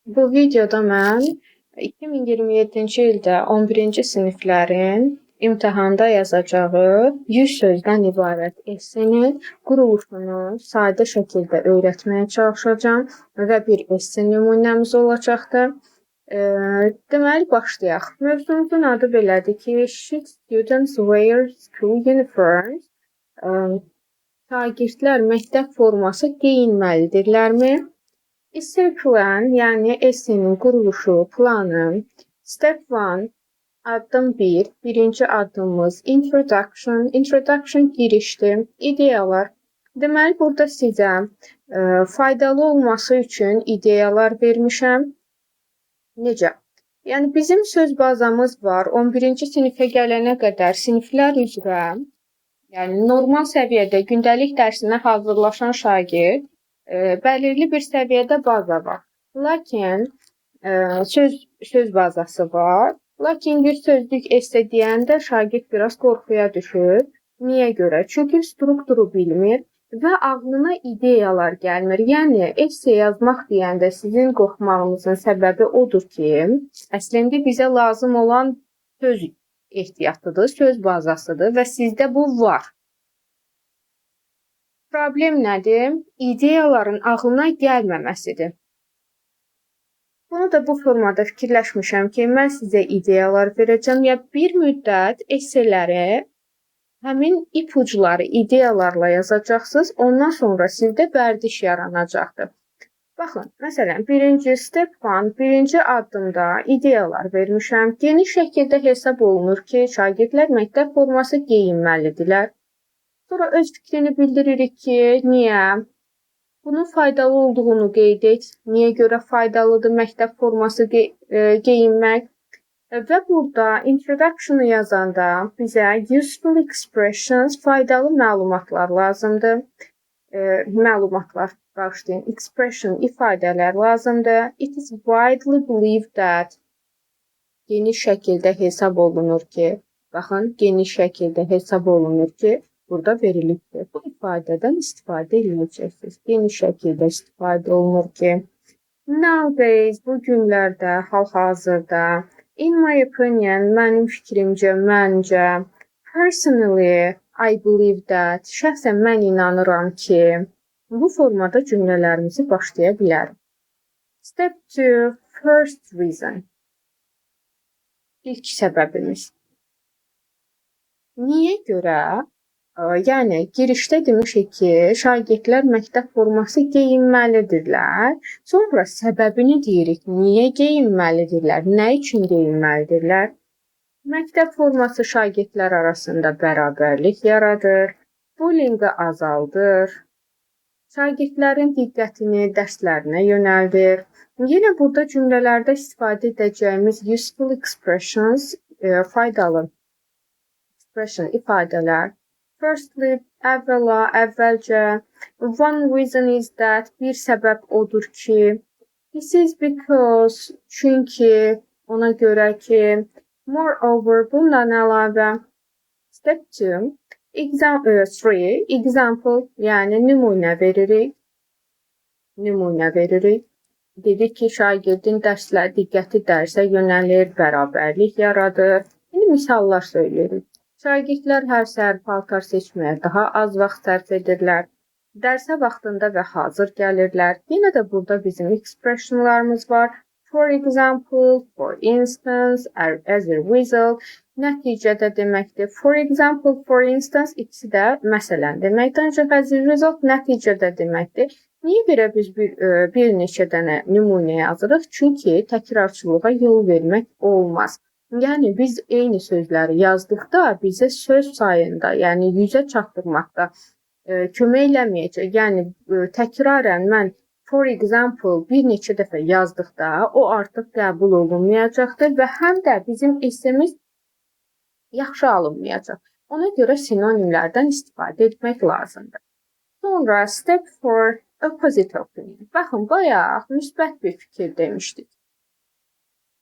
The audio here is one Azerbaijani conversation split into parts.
Bu videoda mən 2027-ci ildə 11-ci siniflərin imtahanda yazacağı 100 sözdən ibarət essenin quruluşunu sadə şəkildə öyrətməyə çalışacağam və bir esse nümunəmiz olacaqdır. Deməli başlayaq. Mövzumuzun adı belədir ki, Should students wear school uniforms? Şagirdlər məktəb forması geyinməlidirlərmi? Essay plan, yəni essenin quruluşu, planı. Step 1, addım 1, birinci addımımız introduction. Introduction girişdir, ideyalar. Deməli, burada sizə faydalı olması üçün ideyalar vermişəm. Necə? Yəni bizim söz bazamız var. 11-ci sinifə gələnə qədər siniflər üzrə, yəni normal səviyyədə gündəlik dərsinə hazırlaşan şagird bəlirli bir səviyyədə baza var. Lakin söz bazası var. Lakin bir sözlük esse deyəndə şagird biraz qorxuya düşür. Niyə görə? Çünki strukturu bilmir və ağlına ideyalar gəlmir. Yəni esse yazmaq deyəndə sizin qorxmağınızın səbəbi odur ki, əslində bizə lazım olan söz ehtiyatıdır, söz bazasıdır və sizdə bu var. Problem nədir? İdeyaların ağlına gəlməməsidir. Bunu da bu formada fikirləşmişəm ki, mən sizə ideyalar verəcəm ya bir müddət esseləri həmin ipucları, ideyalarla yazacaqsınız. Ondan sonra sizdə vərdiş yaranacaqdır. Baxın, məsələn, birinci step 1, birinci addımda ideyalar vermişəm. Geniş şəkildə hesab olunur ki, şagirdlər məktəb forması geyinməlidirlər. Sonra öz fikrini bildiririk ki, niyə? Bunun faydalı olduğunu qeyd et. Niyə görə faydalıdır məktəb forması geyinmək? Və burada introduction-ı yazanda bizə useful expressions, faydalı məlumatlar lazımdır. Məlumatlar, bağışlayın, expression, ifadələr lazımdır. It is widely believed that, geniş şəkildə hesab olunur ki, baxın, geniş şəkildə hesab olunur ki, burada verilibdir. Bu ifadədən istifadə edəcəksiniz. Geniş şəkildə istifadə olunur ki, nowadays, bu günlərdə, hal-hazırda, in my opinion, mənim fikrimcə, məncə, personally, I believe that, şəxsən mən inanıram ki, bu formada cümlələrimizi başlaya bilərik. Step 2, first reason. İlk səbəbimiz. Niyə görə? Yəni girişdə demişik ki, şagirdlər məktəb forması geyinməlidirlər. Sonra səbəbini deyirik. Niyə geyinməlidirlər? Nə üçün geyinməlidirlər? Məktəb forması şagirdlər arasında bərabərlik yaradır, bullyinqi azaldır, şagirdlərin diqqətini dərslərinə yönəldir. Yenə burada cümlələrdə istifadə edəcəyimiz useful expressions, faydalı expression ifadələr. Firstly, əvvəla, əvvəlcə, one reason is that, bir səbəb odur ki, this is because, çünki, ona görə ki, moreover, bundan əlavə. Step 2, three, example, yəni nümunə veririk. Nümunə veririk. Dedik ki, şagirdin dərslər, diqqəti dərsə yönəlir, bərabərlik yaradır. İndi misallar söyləyirik. Şagirdlər hər səhər paltar seçməyə daha az vaxt sərf edirlər. Dərsə vaxtında və hazır gəlirlər. Yenə də burada bizim expressionlarımız var. For example, for instance, as a result, nəticədə deməkdir. For example, for instance ikisi də məsələn deməkdir. Ancaq as a result nəticədə deməkdir. Niyə görə biz bir neçə dənə nümunə yazırıq? Çünki təkrarçılığa yol vermək olmaz. Yəni biz eyni sözləri yazdıqda bizə söz sayında, yəni 100-ə çatdırmaqda kömək eləməyəcək. Yəni təkrarən mən for example bir neçə dəfə yazdıqda o artıq qəbul olunmayacaqdır və həm də bizim essemiz yaxşı alınmayacaq. Ona görə sinonimlərdən istifadə etmək lazımdır. Sonra step 4, opposite opinion. Baxın, bayaq müsbət bir fikir demişdik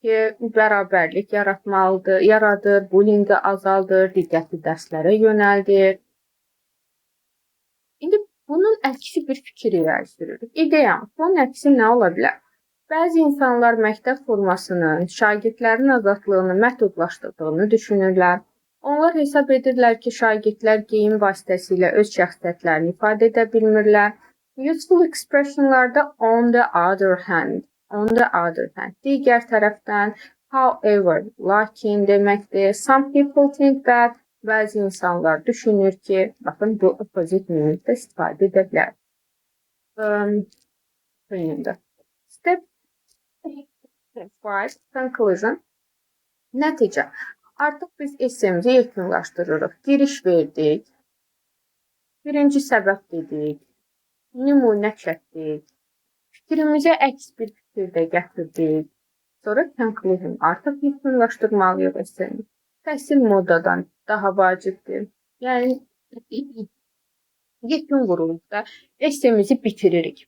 ki, bərabərlik yaratmalıdır, yaradır, bullyinqi azaldır, diqqəti dərslərə yönəldir. İndi bunun əksi bir fikir irəli sürürük. İdeyamız. Bunun əksi nə ola bilər? Bəzi insanlar məktəb formasının şagirdlərin azadlığını məhdudlaşdırdığını düşünürlər. Onlar hesab edirlər ki, şagirdlər geyim vasitəsilə öz şəxsiyyətlərini ifadə edə bilmirlər. Useful expressionlarda on the other hand, on the other hand, digər tərəfdən, however, lakin deməkdir. Some people think that, bəzi insanlar düşünür ki, baxın, bu opposite meaningdə istifadə edə bilər. Step 5, conclusion. Nəticə. Artıq biz essemizi yekunlaşdırırıq. Giriş verdik. Birinci səbəb dedik. Nümunə çəkdik. Fikrimizə əks bir fikir də gətirdik. Sonra conclusion. Artıq yekunlaşdırmalıyıq esseni. Təhsil modadan daha vacibdir. Yəni, yekun vururuq da essemizi bitiririk.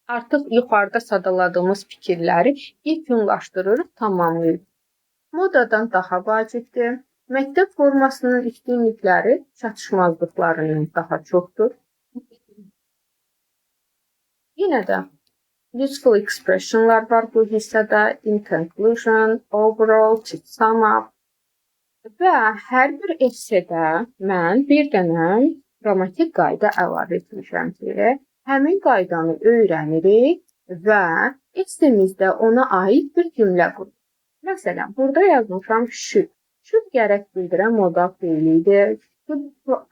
Artıq yuxarıda sadaladığımız fikirləri yekunlaşdırırıq, tamamlayırıq. Modadan daha vacibdir. Məktəb formasının üstünlükləri çatışmazlıqlarından daha çoxdur. Yenə də useful expressionlar var bu hissədə. In conclusion, overall, to sum up. Və hər bir essedə mən bir dənə qrammatik qayda əlavə etmişəm ki, həmin qaydanı öyrənirik və essemizdə ona aid bir cümlə qururuq. Məsələn, burada yazmışam should. Should gərək bildirən modal feilidir. Should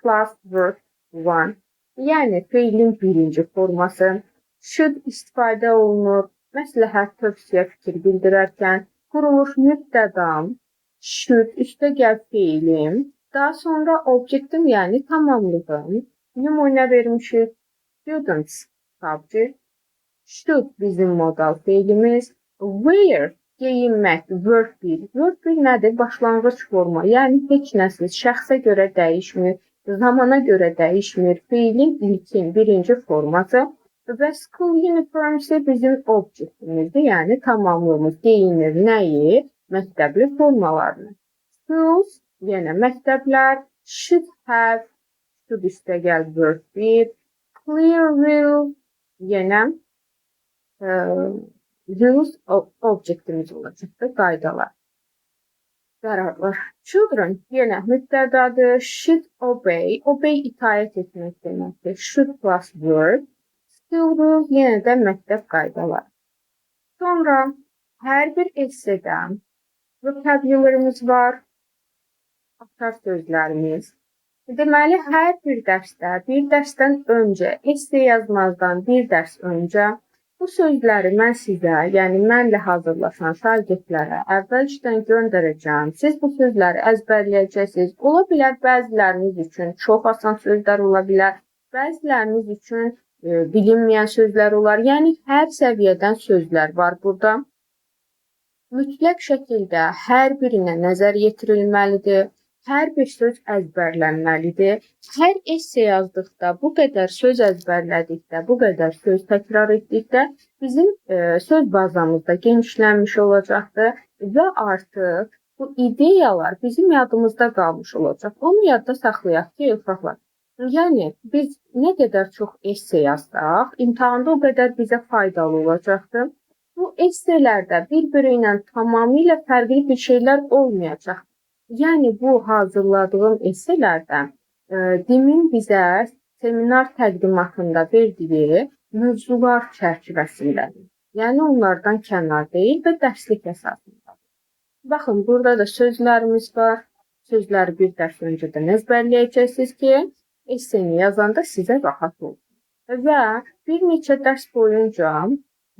plus verb one. Yəni, feilin birinci forması. Should istifadə olunur. Məsləhət, tövsiyə, fikir bildirərkən quruluş mübtədam, should, üstə gəl feilim, daha sonra objektim, yəni tamamlığım. Nümunə vermişik. Students, subject. Should bizim modal feilimiz. Wear, geyinmək, verb 1. Verb 1 nədir? Başlanğıc forma. Yəni, heç nəsiz, şəxsə görə dəyişmir, zamana görə dəyişmir. Feilin ilkin, birinci forması və school uniforms bizim objektimizdir. Yəni, tamamlığımız geyinir nəyi? Məktəbli formalarını. Schools, yenə məktəblər, should have, should üstə gəl verb 1, clear rule, yenə rules objektimiz olacaqdır, qaydalar. Qərarlar. Children, yenə mübtədadır. Should obey, obey itaət etmək deməkdir. Should plus verb. School rules, yenə də məktəb qaydaları. Sonra hər bir essedə vocabulary'miz var, açar sözlərimiz. Deməli, hər bir dərsdə, bir dərsdən öncə, esse yazmazdan bir dərs öncə bu sözləri mən sizə, yəni mənlə hazırlaşan şagirdlərə əvvəlcədən göndərəcəm. Siz bu sözləri əzbərləyəcəksiniz. Ola bilər bəziləriniz üçün çox asan sözlər ola bilər, bəziləriniz üçün bilinməyən sözlər olar. Yəni, hər səviyyədən sözlər var burada. Mütləq şəkildə hər birinə nəzər yetirilməlidir. Hər bir söz əzbərlənməlidir. Hər esse yazdıqda, bu qədər söz əzbərlədikdə, bu qədər söz təkrar etdikdə bizim söz bazamız da genişlənmiş olacaqdır və artıq bu ideyalar bizim yadımızda qalmış olacaq. Onu yadda saxlayaq ki, uşaqlar, yəni biz nə qədər çox esse yazsaq, imtahanda o qədər bizə faydalı olacaqdır. Bu esselərdə bir-biri ilə tamamilə fərqli bir şeylər olmayacaq. Yəni, bu hazırladığım esselərdə DİM-in bizə seminar təqdimatında verdiyi mövzular çərçivəsindədir. Yəni, onlardan kənar deyil və dərslik əsasındadır. Baxın, burada da sözlərimiz var. Sözləri bir dərs öncədən əzbərləyəcəksiniz ki, esseni yazanda sizə rahat olsun. Və bir neçə dərs boyunca,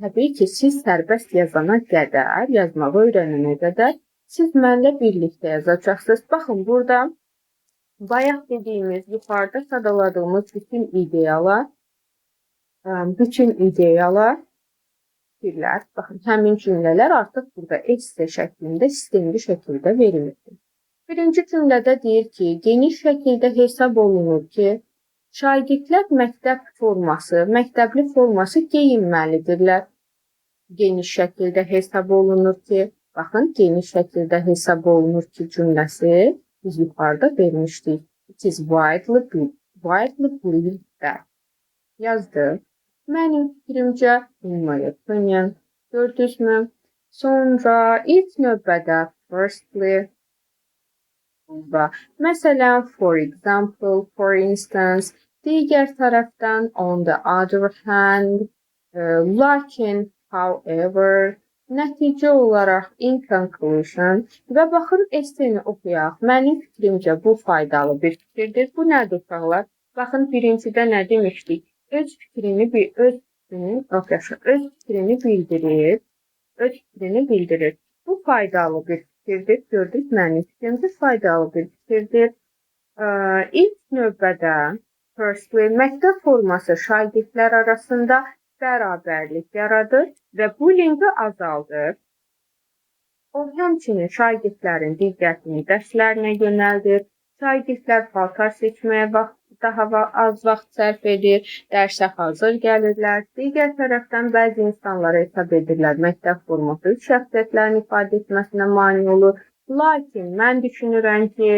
təbii ki, siz sərbəst yazana qədər, yazmağı öyrənənə qədər siz mənlə birlikdə yazacaqsınız. Baxın, burada bayaq dediyimiz, yuxarıda sadaladığımız bütün ideyalar, fikirlər, baxın, həmin cümlələr artıq burada esse şəklində, sistemli şəkildə verilibdir. Birinci cümlədə deyir ki, geniş şəkildə hesab olunur ki, şagirdlər məktəb forması, məktəbli forması geyinməlidirlər. Geniş şəkildə hesab olunur ki, baxın, geniş şəkildə hesab olunur ki cümləsi biz yuxarıda vermişdik. It is widely believed that. Yazdıq. Mənim fikrimcə, in my opinion, Gördünüzmü? Sonra ilk növbədə firstly, sonra məsələn, for example, for instance, digər tərəfdən on the other hand, lakin, however, nəticə olaraq in conclusion və baxın esseni oxuyaq. Mənim fikrimcə bu faydalı bir fikirdir. Bu nədir uşaqlar? Baxın birincidə nə demişdik? Öz fikrini bir öz fikrini, öz fikrini bildirir. Öz fikrini bildirir. Bu faydalı bir fikirdir. Gördük, mənim fikrimcə faydalı bir fikirdir. İlk növbədə firstly, məktəb forması şagirdlər arasında bərabərlik yaradır və bullyingi azaldır. O, həmçinin şagirdlərin diqqətini dərslərinə yönəldir. Şagirdlər paltar seçməyə daha az vaxt sərf edir, dərsə hazır gəlirlər. Digər tərəfdən bəzi insanlar hesab edirlər, məktəb forması öz şəxsiyyətlərini ifadə etməsinə mane olur. Lakin mən düşünürəm ki,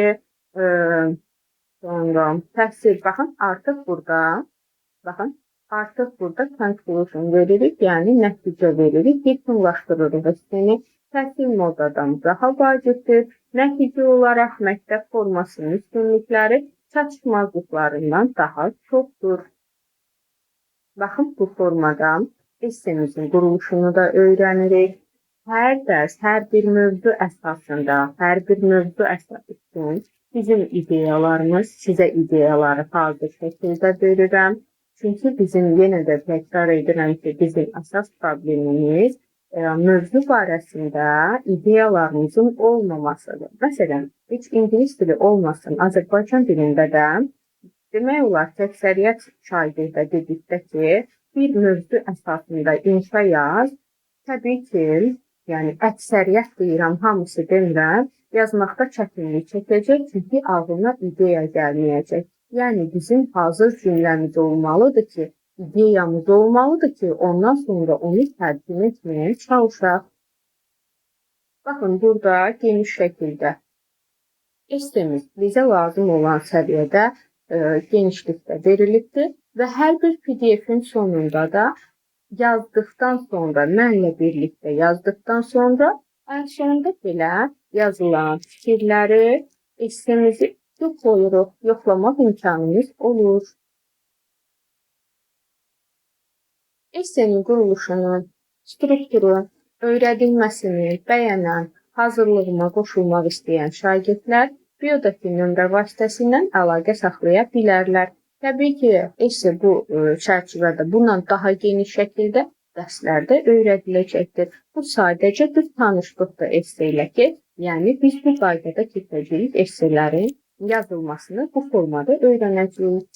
sonra təhsil, baxın, artıq burada, baxın, artıq burada conclusion veririk, yəni nəticə veririk, yekunlaşdırırıq esseni. Təhsil modadan daha vacibdir. Nəticə olaraq məktəb formasının üstünlükləri çatışmazlıqlarından daha çoxdur. Baxın, bu formada essemizin quruluşunu da öyrənirik. Hər dərs, hər bir mövzu əsasında, hər bir mövzu əsasında bizim ideyalarımız, sizə ideyaları hazır şəkildə verirəm. Çünki bizim, yenə də təkrar edirəm ki, bizim əsas problemimiz mövzu barəsində ideyalarımızın olmamasıdır. Məsələn, heç ingilis dili olmasın, Azərbaycan dilində də demək olar ki, əksəriyyət şagirdə dedikdə ki, bir mövzu əsasında inşa yaz, təbii ki, yəni əksəriyyət deyirəm, hamısı demirəm, yazmaqda çətinlik çəkəcək, çünki ağlına ideya gəlməyəcək. Yəni bizim hazır cümləmiz olmalıdır ki, ideyamız olmalıdır ki, ondan sonra onu tərcümə etməyə çalışaq. Baxın, burada geniş şəkildə essemiz bizə lazım olan səviyyədə genişlikdə verilibdir və hər bir PDF-in sonunda da yazdıqdan sonra, mənlə birlikdə yazdıqdan sonra ən sonunda belə yazılan fikirləri, essemizi yoxlayırıq, yoxlamaq imkanımız olur. Essenin quruluşunu, strukturu, öyrədilməsini bəyənən, hazırlığıma qoşulmaq istəyən şagirdlər biodakı nömrə vasitəsilə əlaqə saxlaya bilərlər. Təbii ki, esse bu çərçivədə bundan daha geniş şəkildə dərslərdə öyrədiləcəkdir. Bu sadəcə bir tanışlıqdır esse ilə ki, yəni biz bu qaydada keçəcəyik, esselerin yazılmasını bu formada öyrənəcəyik.